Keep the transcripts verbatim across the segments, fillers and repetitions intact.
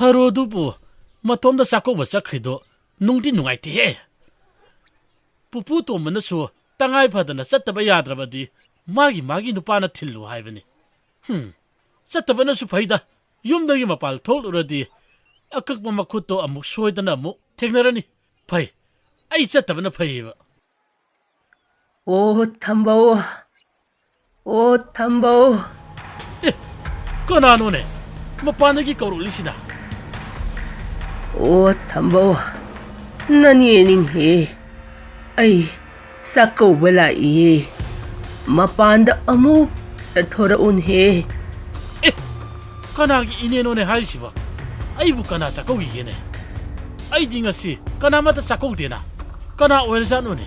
ꯊꯔꯣꯗꯨꯕꯨ ꯃꯇꯣꯝꯗ ꯆꯥꯛꯀꯧꯕ ꯆꯠꯈ꯭ꯔꯤꯗꯣ ꯅꯨꯡꯗꯤ ꯅꯨꯡꯉꯥꯏꯇꯦꯍꯦ꯫ ꯄꯨꯄꯨ ꯇꯣꯝꯕꯅꯁꯨ ꯇꯉꯥꯏ ꯐꯗꯅ ꯆꯠꯇꯕ ꯌꯥꯗ꯭ꯔꯕꯗꯤ ꯃꯥꯒꯤ ꯃꯥꯒꯤ ꯅꯨꯄꯥꯅ ꯊꯤꯜꯂꯨ ꯍꯥꯏꯕꯅꯤ꯫ ꯍꯨꯝ, ꯆꯠꯇꯕꯅꯁꯨ ꯐꯩꯗ꯫ ꯌꯨꯝꯗꯒꯤ ꯃꯄꯥꯟ ꯊꯣꯛꯂꯨꯔꯗꯤ ꯑꯀꯛꯄ ꯃꯈꯨꯠꯇꯣ ꯑꯃꯨꯛ ꯁꯣꯏꯗꯅ ꯑꯃꯨꯛ ꯊꯦꯡꯅꯔꯅꯤ꯫ ꯐꯩ, ꯑꯩ ꯆꯠꯇꯕꯅ ꯐꯩꯌꯦꯕ꯫ ꯑꯣ ꯊꯝꯕꯧ, ꯑꯣ ꯊꯝꯕꯧ꯫ ꯑꯦ, ꯀꯅꯥꯅꯣꯅꯦ ꯃꯄꯥꯟꯗꯒꯤ ꯀꯧꯔꯛꯂꯤꯁꯤꯅ? ꯑꯣ ꯊꯝꯕꯧ, ꯅꯅꯦꯅꯤꯡꯍꯦ꯫ ꯑꯩ ꯆꯥꯛꯀꯧꯕ ꯂꯥꯛꯏꯌꯦ꯫ ꯃꯄꯥꯟꯗ ꯑꯃꯨꯛꯇ ꯊꯣꯔꯛꯎꯟꯍꯦ꯫ ꯑꯦ, ꯀꯅꯥꯒꯤ ꯏꯅꯦꯅꯣꯅꯦ ꯍꯥꯏꯔꯤꯁꯤꯕꯣ? ꯑꯩꯕꯨ ꯀꯅꯥ ꯆꯥꯛꯀꯧꯏꯒꯦꯅꯦ? ꯑꯩꯗꯤ ꯉꯁꯤ ꯀꯅꯥꯃꯠꯇ ꯆꯥꯛꯀꯧꯗꯦꯅ꯫ ꯀꯅꯥ ꯑꯣꯏꯔꯖꯥꯠꯅꯣꯅꯦ?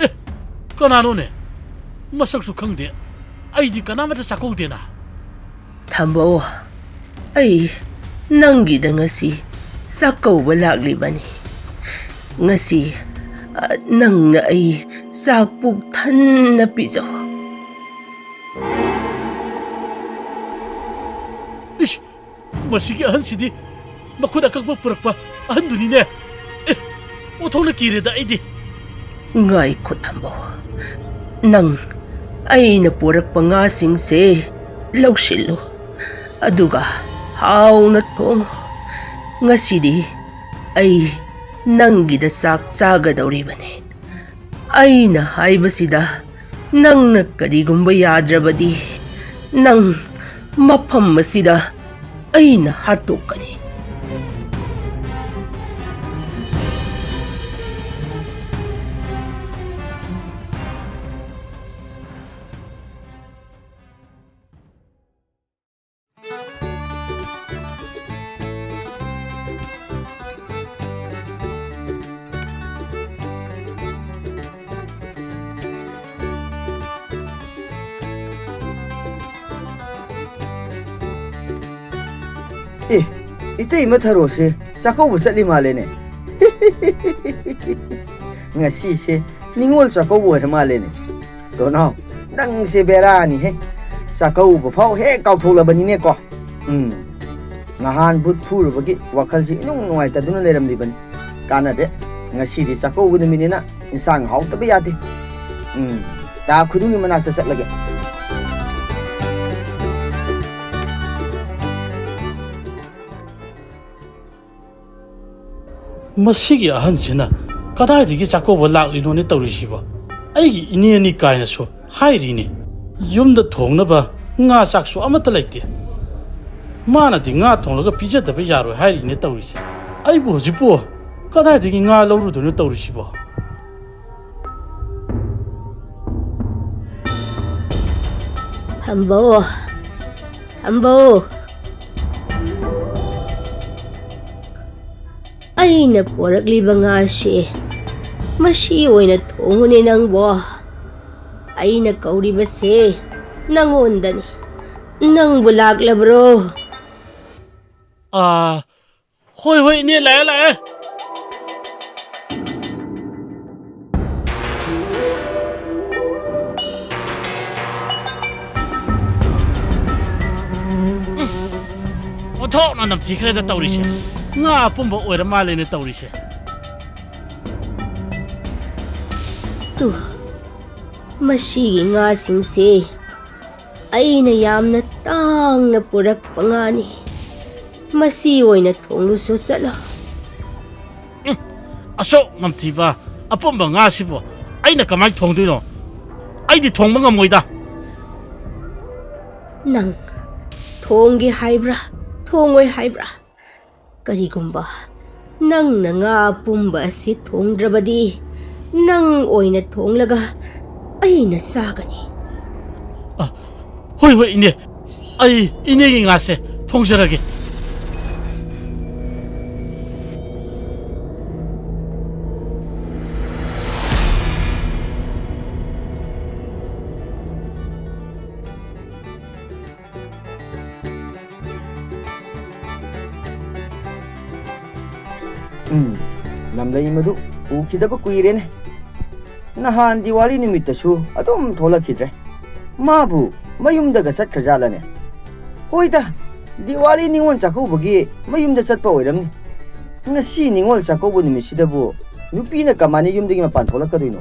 ꯑꯦ, ꯀꯅꯥꯅꯣꯅꯦ? ꯃꯁꯛꯁꯨ ꯈꯪꯗꯦ꯫ ꯑꯩꯗꯤ ꯀꯅꯥꯃꯠꯇ ꯆꯥꯛꯀꯧꯗꯦꯅ꯫ ꯊꯝꯕꯧ, ꯑꯩ ꯅꯪꯒꯤꯗ ꯉꯁꯤ ꯆꯥꯛꯀꯧꯕ ꯂꯥꯛꯂꯤꯕꯅꯤ꯫ ꯉꯁꯤ, ꯑ, ꯅꯪꯅ ꯑꯩ ꯆꯥꯛ ꯄꯨꯛ ꯊꯟꯅ ꯄꯤꯖꯧ꯫ ꯏꯁ! ꯃꯁꯤꯒꯤ ꯑꯍꯟꯁꯤꯗꯤ ꯃꯈꯨꯠ ꯑꯀꯛꯄ ꯄꯨꯔꯛꯄ ꯑꯍꯟꯗꯨꯅꯤꯅꯦ꯫ ꯑꯦ, ꯑꯣꯟꯊꯣꯛꯅ ꯀꯤꯔꯦꯗ ꯑꯩꯗꯤ꯫ ꯉꯥꯏꯈꯣ ꯊꯝꯕꯧ, ꯅꯪ ꯑꯩꯅ ꯄꯨꯔꯛꯄ ꯉꯥꯁꯤꯡꯁꯦ ꯂꯧꯁꯤꯜꯂꯨ, ꯑꯗꯨꯒ ꯍꯥꯎꯅ ꯊꯣꯡꯉꯨ꯫ ꯉꯁꯤꯗꯤ ꯑꯩ ꯅꯪꯒꯤꯗ ꯆꯥꯛ ꯆꯥꯒꯗꯧꯔꯤꯕꯅꯤ꯫ ꯑꯩꯅ ꯍꯥꯏꯕꯁꯤꯗ ꯅꯪꯅ ꯀꯔꯤꯒꯨꯝꯕ ꯌꯥꯗ꯭ꯔꯕꯗꯤ, ꯅꯪ ꯃꯐꯝ ꯑꯁꯤꯗ ꯑꯩꯅ ꯍꯥꯠꯇꯣꯛꯀꯅꯤ꯫ ꯑꯦ, ꯏꯇꯩꯃ ꯊꯔꯣꯁꯦ ꯆꯥꯛꯀꯧꯕ ꯆꯠꯂꯤ ꯃꯥꯜꯂꯦꯅꯦ꯫ ꯉꯁꯤꯁꯦ ꯅꯤꯉꯣꯜ ꯆꯥꯛꯀꯧꯕ ꯑꯣꯏꯔ ꯃꯥꯜꯂꯦꯅꯦ꯫ ꯇꯣꯅꯥꯎ, ꯅꯪꯁꯦ ꯕꯦꯔꯥꯅꯤꯍꯦ꯫ ꯆꯥꯛꯀꯧꯕ ꯐꯥꯎ ꯍꯦꯛ ꯀꯥꯎꯊꯣꯛꯂꯕꯅꯤꯅꯦꯀꯣ꯫ ꯎꯝ, ꯅꯍꯥꯟ ꯕꯨꯠ ꯐꯨꯔꯨꯕꯒꯤ ꯋꯥꯈꯜꯁꯤ ꯏꯅꯨꯡ ꯅꯨꯡꯉꯥꯏꯇꯗꯨꯅ ꯂꯩꯔꯝꯂꯤꯕꯅꯤ꯫ ꯀꯥꯟꯅꯗꯦ, ꯉꯁꯤꯗꯤ ꯆꯥꯛꯀꯧꯕ ꯅꯨꯃꯤꯠꯅꯤꯅ ꯏꯟꯁꯥꯡ ꯍꯥꯎꯇꯕ ꯌꯥꯗꯦ꯫ ꯎꯝ, ꯇꯥ ꯈꯨꯅꯨꯒꯤ ꯃꯅꯥꯛꯇ ꯆꯠꯂꯒꯦ꯫ ꯃꯁꯤꯒꯤ ꯑꯍꯟꯁꯤꯅ ꯀꯗꯥꯏꯗꯒꯤ ꯆꯥꯛꯀꯧꯕ ꯂꯥꯛꯂꯤꯅꯣꯅꯦ ꯇꯧꯔꯤꯁꯤꯕꯣ? ꯑꯩꯒꯤ ꯏꯅꯦꯅꯤ ꯀꯥꯏꯅꯁꯨ ꯍꯥꯏꯔꯤꯅꯦ꯫ ꯌꯨꯝꯗ ꯊꯣꯡꯅꯕ ꯉꯥ ꯆꯥꯛꯁꯨ ꯑꯃꯠꯇ ꯂꯩꯇꯦ꯫ ꯃꯥꯅꯗꯤ ꯉꯥ ꯊꯣꯡꯂꯒ ꯄꯤꯖꯗꯕ ꯌꯥꯔꯣꯏ ꯍꯥꯏꯔꯤꯅꯦ ꯇꯧꯔꯤꯁꯦ꯫ ꯑꯩꯕꯨ ꯍꯧꯖꯤꯛꯄꯨ ꯀꯗꯥꯏꯗꯒꯤ ꯉꯥ ꯂꯧꯔꯨꯗꯣꯏꯅꯣ ꯇꯧꯔꯤꯁꯤꯕꯣ? ꯊꯝꯕꯧ, ꯊꯝꯕꯧ꯫ ꯑꯩꯅ ꯄꯣꯔꯛꯂꯤꯕ ꯉꯥꯁꯦ ꯃꯁꯤ ꯑꯣꯏꯅ ꯊꯣꯡꯉꯨꯅꯦ ꯅꯪꯕꯣ꯫ ꯑꯩꯅ ꯀꯧꯔꯤꯕꯁꯦ ꯅꯪꯉꯣꯟꯗꯅꯤ꯫ ꯅꯪꯕꯨ ꯂꯥꯛꯂꯕ꯭ꯔꯣ? ꯑꯥ, ꯍꯣꯏ, ꯍꯣꯏ, ꯏꯅꯦ, ꯂꯥꯛꯑꯦ, ꯂꯥꯛꯑꯦ꯫ ꯎꯝ, ꯑꯣꯟꯊꯣꯛꯅ ꯅꯝꯊꯤꯈ꯭ꯔꯦꯗ ꯇꯧꯔꯤꯁꯦ꯫ ꯉꯥ ꯑꯄꯨꯝꯕ ꯑꯣꯏꯔ ꯃꯥꯜꯂꯦꯅꯦ ꯇꯧꯔꯤꯁꯦ꯫ ꯇꯨ, ꯃꯁꯤꯒꯤ ꯉꯥꯁꯤꯡꯁꯦ ꯑꯩꯅ ꯌꯥꯝꯅ ꯇꯥꯡꯅ ꯄꯨꯔꯛꯄ ꯉꯥꯅꯤ꯫ ꯃꯁꯤ ꯑꯣꯏꯅ ꯊꯣꯡꯂꯨꯁꯣ ꯆꯠꯂꯣ꯫ ꯎꯝ, ꯑꯁꯨꯛ ꯅꯝꯊꯤꯕ ꯑꯄꯨꯝꯕ ꯉꯥꯁꯤꯕꯨ ꯑꯩꯅ ꯀꯃꯥꯏꯅ ꯊꯣꯡꯗꯣꯏꯅꯣ? ꯑꯩꯗꯤ ꯊꯣꯡꯕ ꯉꯝꯃꯣꯏꯗ꯫ ꯅꯪ ꯊꯣꯡꯒꯦ ꯍꯥꯏꯕ꯭ꯔꯥ, ꯊꯣꯡꯉꯣꯏ ꯍꯥꯏꯕ꯭ꯔꯥ? ꯀꯔꯤꯒꯨꯝꯕ ꯅꯪꯅ ꯉꯥ ꯑꯄꯨꯝꯕ ꯑꯁꯤ ꯊꯣꯡꯗ꯭ꯔꯕꯗꯤ, ꯅꯪ ꯑꯣꯏꯅ ꯊꯣꯡꯂꯒ ꯑꯩꯅ ꯆꯥꯒꯅꯤ꯫ ꯑ, ꯍꯣꯏ, ꯍꯣꯏ, ꯏꯅꯦ꯫ ꯑꯩ ꯏꯅꯦꯒꯤ ꯉꯥꯁꯦ ꯊꯣꯡꯖꯔꯒꯦ꯫ ꯎꯝ, ꯂꯝꯂꯩ ꯃꯗꯨ ꯎꯈꯤꯗꯕ ꯀꯨꯏꯔꯦꯅꯦ꯫ ꯅꯍꯥꯟ ꯗꯤꯋꯥꯂꯤ ꯅꯨꯃꯤꯠꯇꯁꯨ ꯑꯗꯨꯝ ꯊꯣꯛꯂꯛꯈꯤꯗ꯭ꯔꯦ꯫ ꯃꯥꯕꯨ ꯃꯌꯨꯝꯗꯒ ꯆꯠꯈ꯭ꯔꯖꯥꯠꯂꯅꯦ? ꯍꯣꯏꯗ, ꯗꯤꯋꯥꯂꯤ ꯅꯤꯉꯣꯜ ꯆꯥꯛꯀꯧꯕꯒꯤ ꯃꯌꯨꯝꯗ ꯆꯠꯄ ꯑꯣꯏꯔꯝꯅꯤ꯫ ꯉꯁꯤ ꯅꯤꯉꯣꯜ ꯆꯥꯛꯀꯧꯕ ꯅꯨꯃꯤꯠꯁꯤꯗꯕꯨ ꯅꯨꯄꯤꯅ ꯀꯃꯥꯏꯅ ꯌꯨꯝꯗꯒꯤ ꯃꯄꯥꯟ ꯊꯣꯛꯂꯛꯀꯗꯣꯏꯅꯣ?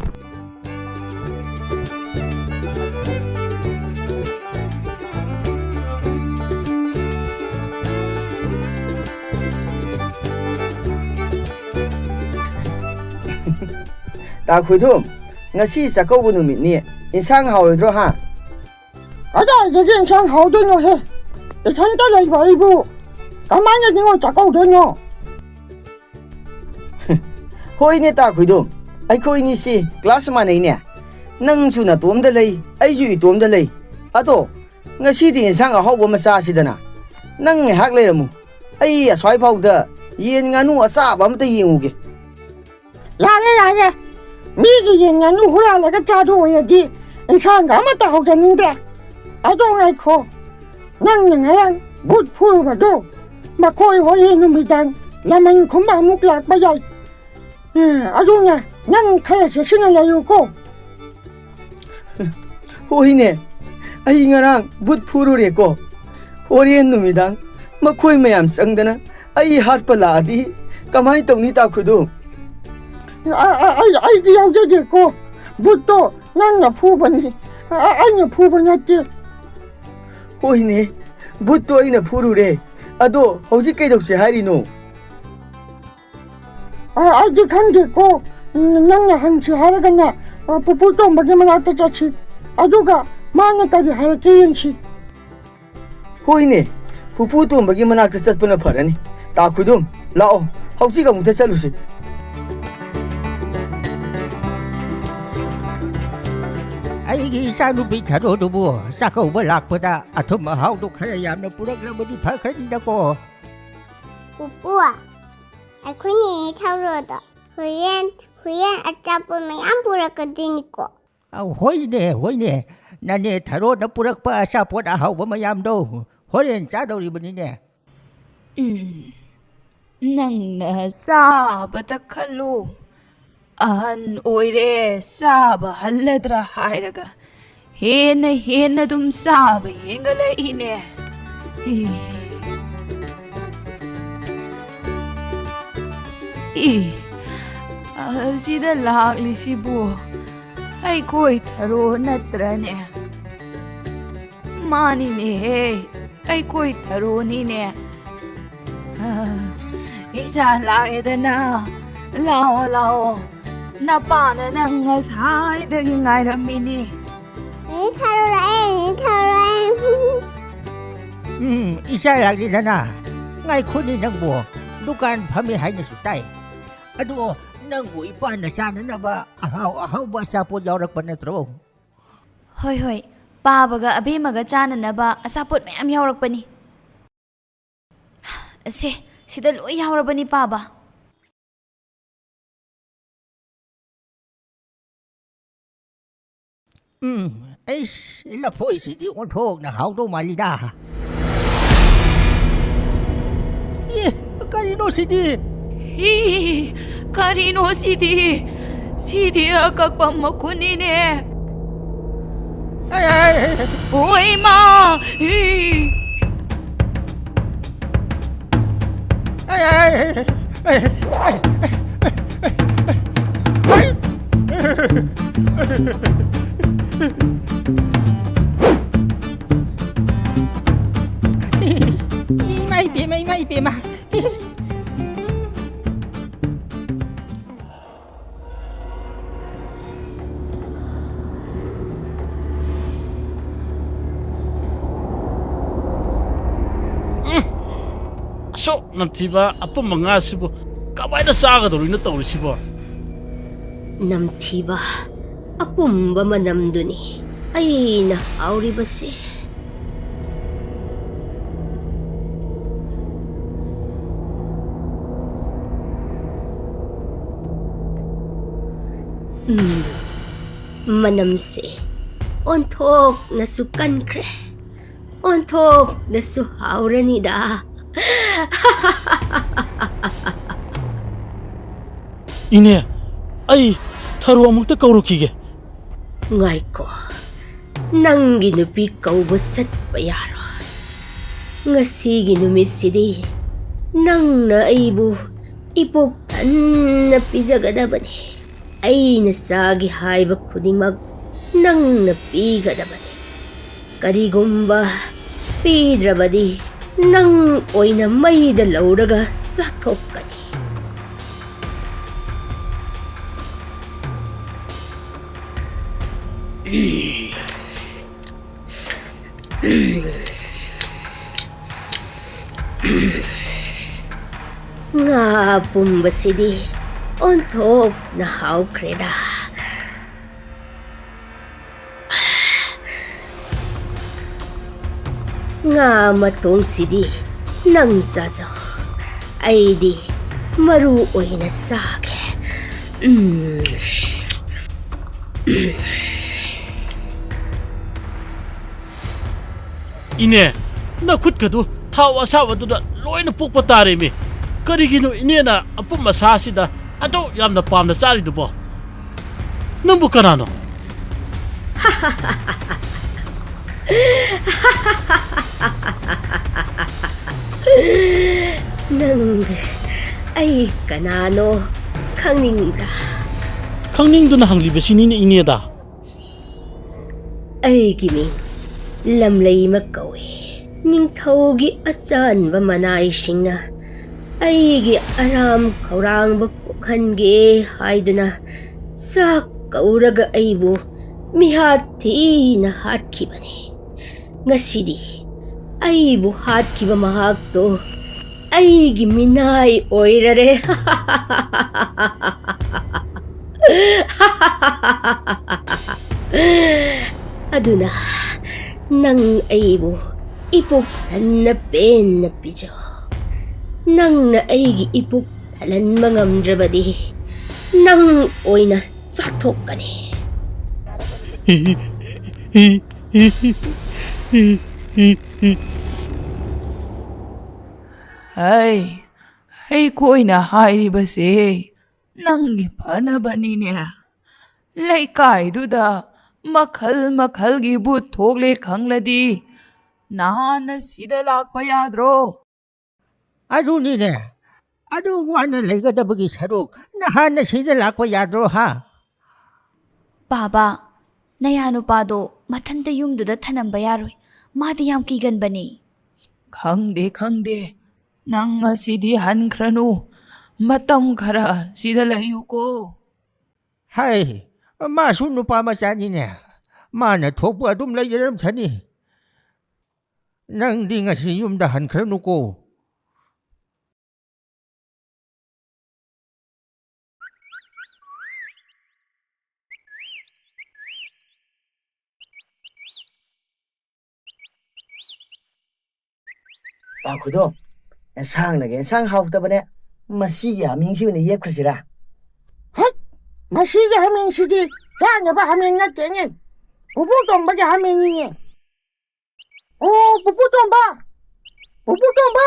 ꯇꯥ ꯈꯣꯏꯗꯨꯝ, ꯉꯁꯤ ꯆꯥꯛꯀꯧꯕ ꯅꯨꯃꯤꯠꯅꯤ, ꯏꯟꯁꯥꯡ ꯍꯥꯎꯔꯣꯏꯗ꯭ꯔꯣ, ꯍꯥ? ꯀꯗꯥꯏꯗꯒꯤ ꯏꯟꯁꯥꯡ ꯍꯥꯎꯗꯣꯏꯅꯣꯍꯦ? ꯏꯊꯟꯇ ꯂꯩꯕ ꯑꯩꯕꯨ ꯀꯃꯥꯏꯅ ꯅꯤꯉꯣꯜ ꯆꯥꯛꯀꯧꯗꯣꯏꯅꯣ? ꯍꯣꯏꯅꯦ, ꯇꯥ ꯈꯣꯏꯗꯨꯝ, ꯑꯩꯈꯣꯏꯅꯤꯁꯤ ꯀ꯭ꯂꯥꯁ ꯃꯥꯟꯅꯩꯅꯦ꯫ ꯅꯪꯁꯨ ꯅꯇꯣꯝꯗ ꯂꯩ, ꯑꯩꯁꯨ ꯏꯇꯣꯝꯗ ꯂꯩ꯫ ꯑꯗꯣ ꯉꯁꯤꯗꯤ ꯏꯟꯁꯥꯡ ꯑꯍꯥꯎꯕ ꯑꯃ ꯆꯥꯁꯤꯗꯅ꯫ ꯅꯪ ꯉꯥꯏꯍꯥꯛ ꯂꯩꯔꯝꯃꯨ, ꯑꯩ ꯑꯁ꯭ꯋꯥꯏꯐꯥꯎꯗ ꯌꯦꯟ ꯉꯥꯅꯨ ꯑꯆꯥꯕ ꯑꯃꯇ ꯌꯦꯡꯉꯨꯒꯦ꯫ ꯌꯥꯔꯦ, ꯌꯥꯔꯦ꯫ ꯃꯤꯒꯤ ꯌꯦꯟ ꯉꯥꯅꯨ ꯍꯨꯔꯥꯜꯂꯒ ꯆꯥꯗꯣꯏ ꯑꯣꯏꯔꯗꯤ ꯏꯟꯁꯥꯡꯒ ꯑꯃꯠꯇ ꯍꯧꯖꯅꯤꯡꯗ꯭ꯔꯦ꯫ ꯑꯗꯣ ꯉꯥꯏꯈꯣ, ꯅꯪꯅ ꯉꯔꯥꯡ ꯚꯨꯠ ꯐꯨꯔꯨꯕꯗꯣ ꯃꯈꯣꯏ ꯍꯣꯔꯦꯟ ꯅꯨꯃꯤꯗꯥꯡ ꯂꯃꯟ ꯈꯨꯝꯕ ꯑꯃꯨꯛ ꯂꯥꯛꯄ ꯌꯥꯏ꯫ ꯑꯦ, ꯑꯗꯨꯅ ꯅꯪ ꯈꯔ ꯆꯦꯛꯁꯤꯟꯅ ꯂꯩꯌꯨꯀꯣ꯫ ꯍꯣꯏꯅꯦ, ꯑꯩ ꯉꯔꯥꯡ ꯚꯨꯠ ꯐꯨꯔꯨꯔꯦꯀꯣ꯫ ꯍꯣꯔꯦꯟ ꯅꯨꯃꯤꯗꯥꯡ ꯃꯈꯣꯏ ꯃꯌꯥꯝ ꯆꯪꯗꯅ ꯑꯩ ꯍꯥꯠꯄ ꯂꯥꯛꯑꯗꯤ ꯀꯃꯥꯏ ꯇꯧꯅꯤ, ꯇꯥ ꯈꯣꯏꯗꯨꯝ? ꯑ-, ꯑ-, ꯑꯩ, ꯑꯩꯗꯤ ꯌꯥꯎꯖꯗꯦꯀꯣ꯫ ꯚꯨꯠꯇꯣ ꯅꯪꯅ ꯐꯨꯕꯅꯤ꯫ ꯑ-, ꯑꯩꯅ ꯐꯨꯕ ꯅꯠꯇꯦ꯫ ꯍꯣꯏꯅꯦ, ꯚꯨꯠꯇꯣ ꯑꯩꯅ ꯐꯨꯔꯨꯔꯦ꯫ ꯑꯗꯣ ꯍꯧꯖꯤꯛ ꯀꯩꯗꯧꯁꯦ ꯍꯥꯏꯔꯤꯅꯣ? ꯑ, ꯑꯩꯗꯤ ꯈꯪꯗꯦꯀꯣ꯫ ꯎꯝ, ꯅꯪꯅ ꯍꯪꯁꯤ ꯍꯥꯏꯔꯒꯅ, ꯑ, ꯄꯨꯄꯨ ꯇꯣꯝꯕꯒꯤ ꯃꯅꯥꯛꯇ ꯆꯠꯁꯤ꯫ ꯑꯗꯨꯒ ꯃꯥꯅ ꯀꯔꯤ ꯍꯥꯏꯔꯛꯀꯦ ꯌꯦꯡꯁꯤ꯫ ꯍꯣꯏꯅꯦ, ꯄꯨꯄꯨ ꯇꯣꯝꯕꯒꯤ ꯃꯅꯥꯛꯇ ꯆꯠꯄꯅ ꯐꯔꯅꯤ꯫ ꯇꯥ ꯈꯣꯏꯗꯨꯝ, ꯂꯥꯛꯑꯣ, ꯍꯧꯖꯤꯛ ꯑꯃꯨꯛꯇ ꯆꯠꯂꯨꯁꯤ꯫ ꯑꯩꯒꯤ ꯏꯆꯥꯅꯨꯄꯤ ꯊꯔꯣꯗꯨꯕꯨ ꯆꯥꯛꯀꯧꯕ ꯂꯥꯛꯄꯗ ꯑꯊꯨꯝ ꯑꯍꯥꯎꯗꯨ ꯈꯔ ꯌꯥꯝꯅ ꯄꯨꯔꯛꯂꯕꯗꯤ ꯐꯈ꯭ꯔꯅꯤꯗꯀꯣ꯫ ꯄꯨꯄꯨ, ꯑꯩꯈꯣꯏꯅꯦ ꯊꯧꯔꯣꯗꯣ ꯍꯣꯔꯦꯟ, ꯍꯣꯔꯦꯟ ꯑꯆꯥꯄꯣꯠ ꯃꯌꯥꯝ ꯄꯨꯔꯛꯀꯗꯣꯏꯅꯤꯀꯣ꯫ ꯑ, ꯍꯣꯏꯅꯦ, ꯍꯣꯏꯅꯦ꯫ ꯅꯅꯦ ꯊꯔꯣꯅ ꯄꯨꯔꯛꯄ ꯑꯆꯥꯄꯣꯠ ꯑꯍꯥꯎꯕ ꯃꯌꯥꯝꯗꯣ ꯍꯣꯔꯦꯟ ꯆꯥꯗꯧꯔꯤꯕꯅꯤꯅꯦ꯫ ꯎꯝ, ꯅꯪꯅ ꯆꯥꯕꯗ ꯈꯜꯂꯨ꯫ ꯑꯍꯟ ꯑꯣꯏꯔꯦ, ꯆꯥꯕ ꯍꯜꯂꯗ꯭ꯔꯥ ꯍꯥꯏꯔꯒ ꯍꯦꯟꯅ ꯍꯦꯟꯅ ꯑꯗꯨꯝ ꯆꯥꯕ ꯍꯦꯟꯒꯠꯂꯛꯏꯅꯦ꯫ ꯏ꯫ ꯏ꯫ ꯑꯁꯤꯗ ꯂꯥꯛꯂꯤꯁꯤꯕꯨ ꯑꯩꯈꯣꯏ ꯊꯔꯣ ꯅꯠꯇ꯭ꯔꯅꯦ? ꯃꯥꯅꯤꯅꯦꯍꯦ, ꯑꯩꯈꯣꯏ ꯊꯔꯣꯅꯤꯅꯦ꯫ ꯏꯆꯥ ꯂꯥꯛꯑꯦꯗꯅ, ꯂꯥꯛꯑꯣ, ꯂꯥꯛꯑꯣ꯫ ꯅꯄꯥꯅ ꯅꯪ ꯉꯁꯥꯏꯗꯒꯤ ꯉꯥꯏꯔꯝꯃꯤꯅꯤ꯫ ꯑꯦ, ꯊꯔꯣ ꯂꯥꯛꯑꯦ, ꯊꯔꯣ ꯂꯥꯛꯑꯦ꯫ ꯎꯝ, ꯏꯆꯥ ꯂꯥꯛꯂꯦꯗꯅ꯫ ꯉꯥꯏꯈꯣꯅꯦ ꯅꯪꯕꯨ, ꯗꯨꯀꯥꯟ ꯐꯝꯃꯤ ꯍꯥꯏꯅꯁꯨ ꯇꯥꯏ꯫ ꯑꯗꯣ ꯅꯪꯕꯨ ꯏꯄꯥꯅ ꯆꯥꯅꯅꯕ ꯑꯍꯥꯎ ꯑꯍꯥꯎꯕ ꯑꯆꯥꯄꯣꯠ ꯌꯥꯎꯔꯛꯄ ꯅꯠꯇ꯭ꯔꯣ? ꯍꯣꯏ, ꯍꯣꯏ, ꯄꯥꯕꯒ ꯑꯕꯦꯝꯃꯒ ꯆꯥꯅꯅꯕ ꯑꯆꯥꯄꯣꯠ ꯃꯌꯥꯝ ꯌꯥꯎꯔꯛꯄꯅꯤ꯫ ꯁꯦ, ꯁꯤꯗ ꯂꯣꯏ ꯌꯥꯎꯔꯕꯅꯤ, ꯄꯥꯕ꯫ ꯎꯝ, ꯑꯩꯁ, ꯂꯐꯣꯏꯁꯤꯗꯤ ꯑꯣꯟꯊꯣꯛꯅ ꯍꯥꯎꯗꯧ ꯃꯥꯜꯂꯤꯗ꯫ ꯑꯦ, ꯀꯔꯤꯅꯣ ꯁꯤꯗꯤ? ꯏ, ꯀꯔꯤꯅꯣ ꯁꯤꯗꯤ? ꯁꯤꯗꯤ ꯑꯀꯛꯄ ꯃꯈꯨꯟꯅꯤꯅꯦ꯫ ꯑꯦ, ꯑꯦ, ꯑꯦ, ꯑꯣꯏ ꯃꯥ! ꯏ! ꯑꯦ, ꯑꯦ, ꯑꯦ, ꯑꯦ, ꯑꯦ, ꯑꯦ, ꯑꯦ, ꯑꯦ, ꯑꯦ, ꯑꯦ, ꯑꯦ, ꯑꯦ, ꯑꯦ, ꯑꯦ, ꯏꯃꯥ ꯏꯄꯦꯝꯃ, ꯏꯃꯥ ꯏꯄꯦꯝꯃ꯫ ꯎꯝ, ꯑꯁꯨꯛ ꯅꯝꯊꯤꯕ ꯑꯄꯨꯝꯕ ꯉꯥꯁꯤꯕꯨ ꯀꯃꯥꯏꯅ ꯆꯥꯒꯗꯧꯔꯤꯅꯣ ꯇꯧꯔꯤꯁꯤꯕꯣ? ꯅꯝꯊꯤꯕ ꯑꯄꯨꯝꯕ ꯃꯅꯝꯗꯨꯅꯤ ꯑꯩꯅ ꯍꯥꯎꯔꯤꯕꯁꯦ꯫ ꯎꯝ, ꯃꯅꯝꯁꯦ ꯑꯣꯟꯊꯣꯛꯅꯁꯨ ꯀꯟꯈ꯭ꯔꯦ, ꯑꯣꯟꯊꯣꯛꯅꯁꯨ ꯍꯥꯎꯔꯅꯤꯗ꯫ ꯏꯅꯦ, ꯑꯩ ꯊꯔꯣ ꯑꯃꯨꯛꯇ ꯀꯧꯔꯨꯈꯤꯒꯦ꯫ ꯉꯥꯏꯈꯣ, ꯅꯪꯒꯤ ꯅꯨꯄꯤ ꯀꯧꯕ ꯆꯠꯄ ꯌꯥꯔꯣꯏ꯫ ꯉꯁꯤꯒꯤ ꯅꯨꯃꯤꯠꯁꯤꯗꯤ ꯅꯪꯅ ꯑꯩꯕꯨ ꯏꯄꯨꯛ ꯊꯟꯅ ꯄꯤꯖꯒꯗꯕꯅꯤ꯫ ꯑꯩꯅ ꯆꯥꯒꯦ ꯍꯥꯏꯕ ꯈꯨꯗꯤꯡꯃꯛ ꯅꯪꯅ ꯄꯤꯒꯗꯕꯅꯤ꯫ ꯀꯔꯤꯒꯨꯝꯕ ꯄꯤꯗ꯭ꯔꯕꯗꯤ ꯅꯪ ꯑꯣꯏꯅ ꯃꯩꯗ ꯂꯧꯔꯒ ꯆꯥꯊꯣꯛꯀꯅꯤ꯫ ꯉꯥ ꯄꯨꯝꯕꯁꯤꯗꯤ ꯑꯣꯟꯊꯣꯛꯅ ꯍꯥꯎꯈ꯭ꯔꯦꯗ꯫ ꯉꯥ ꯃꯇꯣꯡꯁꯤꯗꯤ ꯅꯪ ꯆꯥꯖꯧ, ꯑꯩꯗꯤ ꯃꯔꯨ ꯑꯣꯏꯅ ꯆꯥꯒꯦ꯫ ꯎꯝ꯫ ꯏꯅꯦ, ꯅꯈꯨꯠꯀꯗꯨ ꯊꯥꯎ ꯑꯁꯥꯕꯗꯨꯗ ꯂꯣꯏꯅ ꯄꯣꯛꯄ ꯇꯥꯔꯦꯃꯤ꯫ ꯀꯔꯤꯒꯤꯅꯣ ꯏꯅꯦꯅ ꯑꯄꯨꯝ ꯑꯁꯥꯁꯤꯗ ꯑꯗꯨꯛ ꯌꯥꯝꯅ ꯄꯥꯝꯅ ꯆꯥꯔꯤꯗꯨꯕꯣ? ꯅꯪꯕꯨ ꯀꯅꯥꯅꯣ? ꯅꯪ ꯑꯩ ꯀꯅꯥꯅꯣ ꯈꯪꯅꯤꯡꯕ꯭ꯔꯥ? ꯈꯪꯅꯤꯡꯗꯨꯅ ꯍꯪꯂꯤꯕꯁꯤꯅꯤꯅꯦ ꯏꯅꯦꯗ꯫ ꯑꯩꯒꯤ ꯃꯤꯡ ꯂꯝꯂꯩꯃ ꯀꯧꯏ꯫ ꯅꯤꯡꯊꯧꯒꯤ ꯑꯆꯥꯟꯕ ꯃꯅꯥꯏꯁꯤꯡꯅ ꯑꯩꯒꯤ ꯑꯔꯥꯝ ꯈꯧꯔꯥꯡꯕ ꯄꯣꯛꯍꯟꯒꯦ ꯍꯥꯏꯗꯨꯅ ꯆꯥꯛ ꯀꯧꯔꯒ ꯑꯩꯕꯨ ꯃꯤꯍꯥꯠ ꯊꯤꯅ ꯍꯥꯠꯈꯤꯕꯅꯤ꯫ ꯉꯁꯤꯗꯤ ꯑꯩꯕꯨ ꯍꯥꯠꯈꯤꯕ ꯃꯍꯥꯛꯇꯣ ꯑꯩꯒꯤ ꯃꯤꯅꯥꯏ ꯑꯣꯏꯔꯔꯦ꯫ ꯑꯗꯨꯅ ꯅꯪ ꯑꯩꯕꯨ ꯏꯄꯨꯛ ꯊꯟꯅ ꯄꯦꯟꯅ ꯄꯤꯖꯧ꯫ ꯅꯪꯅ ꯑꯩꯒꯤ ꯏꯄꯨꯛ ꯊꯜꯍꯟꯕ ꯉꯝꯗ꯭ꯔꯕꯗꯤ ꯅꯪ ꯑꯣꯏꯅ ꯆꯥꯊꯣꯛꯀꯅꯤ꯫ ꯑꯩ ꯑꯩꯈꯣꯏꯅ ꯍꯥꯏꯔꯤꯕꯁꯦ ꯅꯪꯒꯤ ꯐꯅꯕꯅꯤꯅꯦ꯫ ꯂꯩꯀꯥꯏꯗꯨꯗ ꯃꯈꯜ ꯃꯈꯜꯒꯤ ꯚꯨꯠ ꯊꯣꯛꯂꯦ ꯈꯪꯂꯗꯤ ꯅꯍꯥꯟꯅ ꯁꯤꯗ ꯂꯥꯛꯄ ꯌꯥꯗ꯭ꯔꯣ? ꯑꯗꯨꯅꯤꯅꯦ, ꯑꯗꯨ ꯋꯥꯅ ꯂꯩꯒꯗꯕꯒꯤ ꯁꯔꯨꯛ ꯅꯍꯥꯟꯅ ꯁꯤꯗ ꯂꯥꯛꯄ ꯌꯥꯗ꯭ꯔꯣ, ꯍꯥ? ꯕꯥꯕꯥ, ꯅꯌꯥ ꯅꯨꯄꯥꯗꯣ ꯃꯊꯟꯇ ꯌꯨꯝꯗꯨꯗ ꯊꯅꯝꯕ ꯌꯥꯔꯣꯏ꯫ ꯃꯥꯗꯤ ꯌꯥꯝ ꯀꯤꯒꯟꯕꯅꯤ꯫ ꯈꯪꯗꯦ, ꯈꯪꯗꯦ꯫ ꯅꯪ ꯉꯁꯤꯗꯤ ꯍꯟꯈ꯭ꯔꯅꯨ꯫ ꯃꯇꯝ ꯈꯔ ꯁꯤꯗ ꯂꯩꯌꯨꯀꯣ꯫ ꯍꯥꯏ, ꯃꯥꯁꯨ ꯅꯨꯄꯥ ꯃꯆꯥꯅꯤꯅꯦ꯫ ꯃꯥꯅ ꯊꯣꯛꯄ ꯑꯗꯨꯝ ꯂꯩꯖꯔꯝꯁꯅꯤ꯫ ꯅꯪꯗꯤ ꯉꯁꯤ ꯌꯨꯝꯗ ꯍꯟꯈ꯭ꯔꯅꯨꯀꯣ꯫ ꯇꯥꯈꯨꯗꯣ, ꯑꯦꯟꯁꯥꯡꯅꯒ ꯑꯦꯟꯁꯥꯡ ꯍꯥꯎꯇꯕꯅꯦ꯫ ꯃꯁꯤꯒꯤ ꯍꯥꯃꯦꯡꯁꯤ ꯑꯣꯏꯅ ꯌꯦꯞꯈ꯭ꯔꯁꯤꯔꯥ? ꯍꯩꯠ! ꯃꯁꯤꯒꯤ ꯍꯥꯃꯦꯡꯁꯤꯗꯤ ꯆꯥꯅꯕ ꯍꯥꯃꯦꯡ ꯅꯠꯇꯦꯅꯦ꯫ ꯄꯨꯄꯨ ꯇꯣꯝꯕꯒꯤ ꯍꯥꯃꯦꯡꯅꯤꯅꯦ꯫ ꯑꯣ, ꯄꯨꯄꯨ ꯇꯣꯝꯕ! ꯄꯨꯄꯨ ꯇꯣꯝꯕ!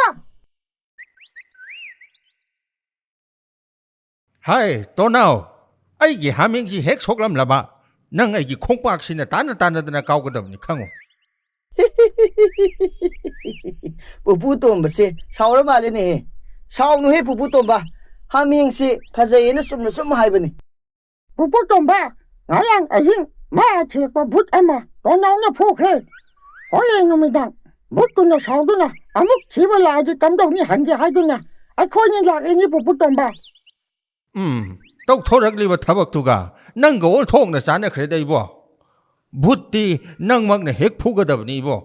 ꯍꯥꯏ, ꯇꯣꯅꯥꯎ, ꯑꯩꯒꯤ ꯍꯥꯃꯦꯡꯁꯤ ꯍꯦꯛ ꯁꯣꯛꯂꯝꯂꯕ, ꯅꯪ ꯑꯩꯒꯤ ꯈꯣꯡꯄꯥꯛꯁꯤꯅ ꯇꯥꯟꯅ ꯇꯥꯟꯅꯗꯅ ꯀꯥꯎꯒꯗꯕꯅꯤ, ꯈꯪꯉꯨ꯫ ꯄꯨꯄꯨ ꯇꯣꯝꯕꯁꯦ ꯁꯥꯎꯔ ꯃꯥꯜꯂꯦꯅꯦꯍꯦ꯫ ꯁꯥꯎꯅꯨꯍꯦ, ꯄꯨꯄꯨ ꯇꯣꯝꯕ꯫ ꯍꯥꯃꯦꯡꯁꯦ ꯐꯖꯩꯌꯦꯅ ꯆꯨꯝꯅ ꯁꯨꯝ ꯍꯥꯏꯕꯅꯤ꯫ ꯄꯨꯄꯨ ꯇꯣꯝꯕ, ꯉꯔꯥꯡ ꯑꯍꯤꯡ ꯃꯥ ꯊꯤꯔꯛꯄ ꯚꯨꯠ ꯑꯃ ꯇꯣꯅꯥꯎꯅ ꯐꯨꯈ꯭ꯔꯦ꯫ ꯍꯣꯔꯦꯟ ꯅꯨꯃꯤꯗꯥꯡ ꯚꯨꯠꯇꯨꯅ ꯁꯥꯎꯗꯨꯅ ꯑꯃꯨꯛ ꯊꯤꯕ ꯂꯥꯛꯑꯗꯤ ꯀꯝꯗꯧꯅꯤ ꯍꯟꯒꯦ ꯍꯥꯏꯗꯨꯅ ꯑꯩꯈꯣꯏꯅꯤ ꯂꯥꯛꯂꯤꯅꯤ, ꯄꯨꯄꯨ ꯇꯣꯝꯕ꯫ ꯎꯝ, ꯇꯧꯊꯣꯔꯛꯂꯤꯕ ꯊꯕꯛꯇꯨꯒ ꯅꯪꯒ ꯑꯣꯟꯊꯣꯛꯅ ꯆꯥꯟꯅꯈ꯭ꯔꯦꯗ, ꯏꯕꯣ꯫ ꯚꯨꯠꯇꯤ ꯅꯪꯃꯛꯅ ꯍꯦꯛ ꯐꯨꯒꯗꯕꯅꯤ, ꯏꯕꯣ꯫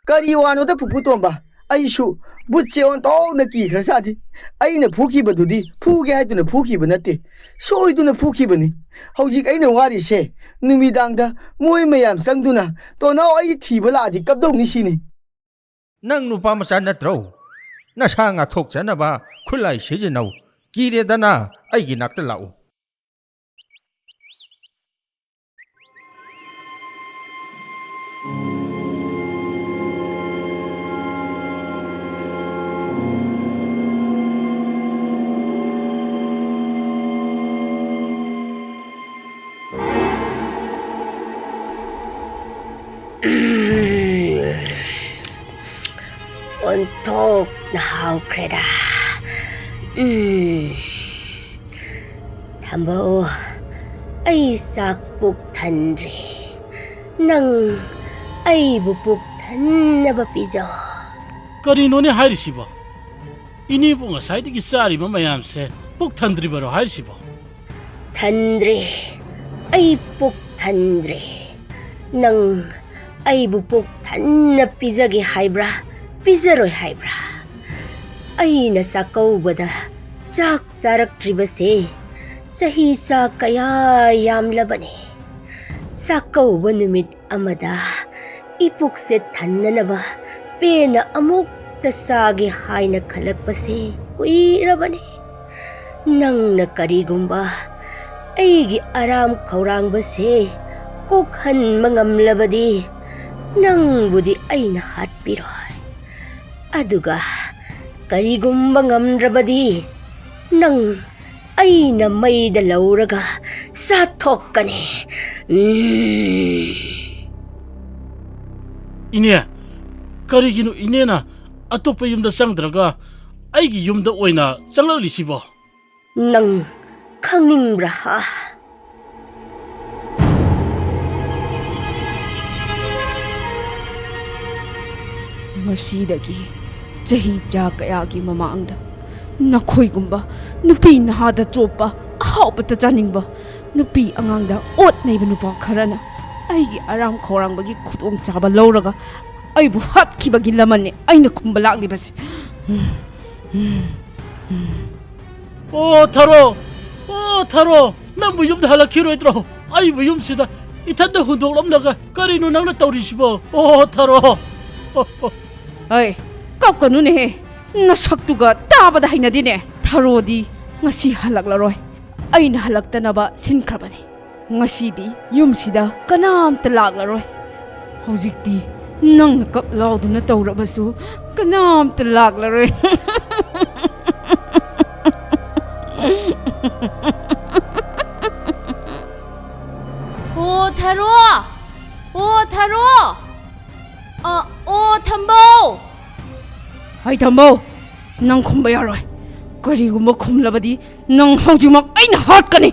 ꯀꯔꯤ ꯋꯥꯅꯣꯗ, ꯄꯨꯄꯨ ꯇꯣꯝꯕ? ꯑꯩꯁꯨ ꯚꯨꯠꯁꯦ ꯑꯣꯟꯊꯣꯛꯅ ꯀꯤꯈ꯭ꯔꯖꯥꯠꯅꯤ꯫ ꯑꯩꯅ ꯐꯨꯈꯤꯕꯗꯨꯗꯤ ꯐꯨꯒꯦ ꯍꯥꯏꯗꯨꯅ ꯐꯨꯈꯤꯕ ꯅꯠꯇꯦ, ꯁꯣꯏꯗꯨꯅ ꯐꯨꯈꯤꯕꯅꯤ꯫ ꯍꯧꯖꯤꯛ ꯑꯩꯅ ꯋꯥꯔꯤꯁꯦ ꯅꯨꯃꯤꯗꯥꯡꯗ ꯃꯣꯏ ꯃꯌꯥꯝ ꯆꯪꯗꯨꯅ ꯇꯣꯅꯥꯎ ꯑꯩ ꯊꯤꯕ ꯂꯥꯛꯑꯗꯤ ꯀꯞꯗꯧꯅꯤ ꯁꯤꯅꯤ꯫ ꯅꯪ ꯅꯨꯄꯥ ꯃꯆꯥ ꯅꯠꯇ꯭ꯔꯣ? ꯅꯁꯥ ꯉꯥꯛꯊꯣꯛꯆꯅꯕ ꯈꯨꯠꯂꯥꯏ ꯁꯤꯖꯤꯟꯅꯧ꯫ ꯀꯤꯔꯦꯗꯅ ꯑꯩꯒꯤ ꯅꯥꯛꯇ ꯂꯥꯛꯎ꯫ ꯑꯣꯟꯊꯣꯛꯅ ꯍꯥꯎꯈ꯭ꯔꯦꯗ꯫ ꯎꯝ꯫ ꯊꯝꯕꯧ, ꯑꯩ ꯆꯥꯛ ꯄꯨꯛ ꯊꯟꯗ꯭ꯔꯤ꯫ ꯅꯪ ꯑꯩꯕꯨ ꯄꯨꯛ ꯊꯟꯅꯕ ꯄꯤꯖꯧ꯫ ꯀꯔꯤꯅꯣꯅꯦ ꯍꯥꯏꯔꯤꯁꯤꯕꯣ? ꯏꯅꯦꯕꯨ ꯉꯁꯥꯏꯗꯒꯤ ꯆꯥꯔꯤꯕ ꯃꯌꯥꯝꯁꯦ ꯄꯨꯛ ꯊꯟꯗ꯭ꯔꯤꯕꯔꯣ ꯍꯥꯏꯔꯤꯁꯤꯕꯣ? ꯊꯟꯗ꯭ꯔꯦ, ꯑꯩ ꯄꯨꯛ ꯊꯟꯗ꯭ꯔꯦ꯫ ꯅꯪ ꯑꯩꯕꯨ ꯄꯨꯛ ꯊꯟꯅ ꯄꯤꯖꯒꯦ ꯍꯥꯏꯕ꯭ꯔꯥ, ꯄꯤꯖꯔꯣꯏ ꯍꯥꯏꯕ꯭ꯔꯥ? ꯑꯩꯅ ꯆꯥꯛꯀꯧꯕꯗ ꯆꯥꯛ ꯆꯥꯔꯛꯇ꯭ꯔꯤꯕꯁꯦ ꯆꯍꯤ ꯆꯥ ꯀꯌꯥ ꯌꯥꯝꯂꯕꯅꯤ꯫ ꯆꯥꯛꯀꯧꯕ ꯅꯨꯃꯤꯠ ꯑꯃꯗ ꯏꯄꯨꯛꯁꯦ ꯊꯟꯅꯅꯕ ꯄꯦꯟꯅ ꯑꯃꯨꯛꯇ ꯆꯥꯒꯦ ꯍꯥꯏꯅ ꯈꯜꯂꯛꯄꯁꯦ ꯀꯨꯏꯔꯕꯅꯤ꯫ ꯅꯪꯅ ꯀꯔꯤꯒꯨꯝꯕ ꯑꯩꯒꯤ ꯑꯔꯥꯝ ꯈꯧꯔꯥꯡꯕꯁꯦ ꯀꯣꯛꯍꯟꯕ ꯉꯝꯂꯕꯗꯤ, ꯅꯪꯕꯨꯗꯤ ꯑꯩꯅ ꯍꯥꯠꯄꯤꯔꯣꯏ꯫ ꯑꯗꯨꯒ ꯀꯔꯤꯒꯨꯝꯕ ꯉꯝꯗ꯭ꯔꯕꯗꯤ, ꯅꯪ ꯑꯩꯅ ꯃꯩꯗ ꯂꯧꯔꯒ ꯆꯥꯊꯣꯛꯀꯅꯤ꯫ ꯎꯝ꯫ ꯏꯅꯦ, ꯀꯔꯤꯒꯤꯅꯣ ꯏꯅꯦꯅ ꯑꯇꯣꯞꯄ ꯌꯨꯝꯗ ꯆꯪꯗ꯭ꯔꯒ ꯑꯩꯒꯤ ꯌꯨꯝꯗ ꯑꯣꯏꯅ ꯆꯪꯂꯛꯂꯤꯁꯤꯕꯣ? ꯅꯪ ꯈꯪꯅꯤꯡꯕ꯭ꯔꯥ, ꯍꯥ? ꯉꯁꯤꯗꯒꯤ ꯆꯍꯤ ꯆꯥ ꯀꯌꯥꯒꯤ ꯃꯃꯥꯡꯗ ꯅꯈꯣꯏꯒꯨꯝꯕ ꯅꯨꯄꯤ ꯅꯍꯥꯗ ꯆꯣꯞꯄ, ꯑꯍꯥꯎꯕꯇ ꯆꯥꯅꯤꯡꯕ, ꯅꯨꯄꯤ ꯑꯉꯥꯡꯗ ꯑꯣꯠ ꯅꯩꯕ ꯅꯨꯄꯥ ꯈꯔꯅ ꯑꯩꯒꯤ ꯑꯔꯥꯝ ꯈꯧꯔꯥꯡꯕꯒꯤ ꯈꯨꯗꯣꯡꯆꯥꯕ ꯂꯧꯔꯒ ꯑꯩꯕꯨ ꯍꯥꯠꯈꯤꯕꯒꯤ ꯂꯃꯟꯅꯤ ꯑꯩꯅ ꯈꯨꯝꯕ ꯂꯥꯛꯂꯤꯕꯁꯤ꯫ ꯑꯣ ꯊꯔꯣ! ꯑꯣ ꯊꯔꯣ! ꯅꯪꯕꯨ ꯌꯨꯝꯗ ꯍꯜꯂꯛꯈꯤꯔꯣꯏꯗ꯭ꯔꯣ? ꯑꯩꯕꯨ ꯌꯨꯝꯁꯤꯗ ꯏꯊꯟꯗ ꯍꯨꯟꯗꯣꯛꯂꯝꯂꯒ ꯀꯔꯤꯅꯣ ꯅꯪꯅ ꯇꯧꯔꯤꯁꯤꯕꯣ? ꯑꯣ ꯊꯔꯣ! ꯍꯩ, ꯀꯞꯀꯅꯨꯅꯦꯍꯦ꯫ ꯅꯁꯛꯇꯨꯒ ꯇꯥꯕꯗ ꯍꯩꯅꯗꯦꯅꯦ꯫ ꯊꯔꯣꯗꯤ ꯉꯁꯤ ꯍꯜꯂꯛꯂꯔꯣꯏ꯫ ꯑꯩꯅ ꯍꯜꯂꯛꯇꯅꯕ ꯁꯤꯟꯈ꯭ꯔꯕꯅꯤ꯫ ꯉꯁꯤꯗꯤ ꯌꯨꯝꯁꯤꯗ ꯀꯅꯥꯝꯇ ꯂꯥꯛꯂꯔꯣꯏ꯫ ꯍꯧꯖꯤꯛꯇꯤ ꯅꯪꯅ ꯀꯞ ꯂꯥꯎꯗꯨꯅ ꯇꯧꯔꯕꯁꯨ ꯀꯅꯥꯝꯇ ꯂꯥꯛꯂꯔꯣꯏ꯫ ꯑꯣ ꯊꯔꯣ! ꯑꯣ ꯊꯔꯣ! ꯑ, ꯑꯣ ꯊꯝꯕꯧ! ꯍꯩꯊꯝꯕꯧ, ꯅꯪ ꯈꯨꯝꯕ ꯌꯥꯔꯣꯏ꯫ ꯀꯔꯤꯒꯨꯝꯕ ꯈꯨꯝꯂꯕꯗꯤ ꯅꯪ ꯍꯧꯖꯤꯛꯃꯛ ꯑꯩꯅ ꯍꯥꯠꯀꯅꯤ꯫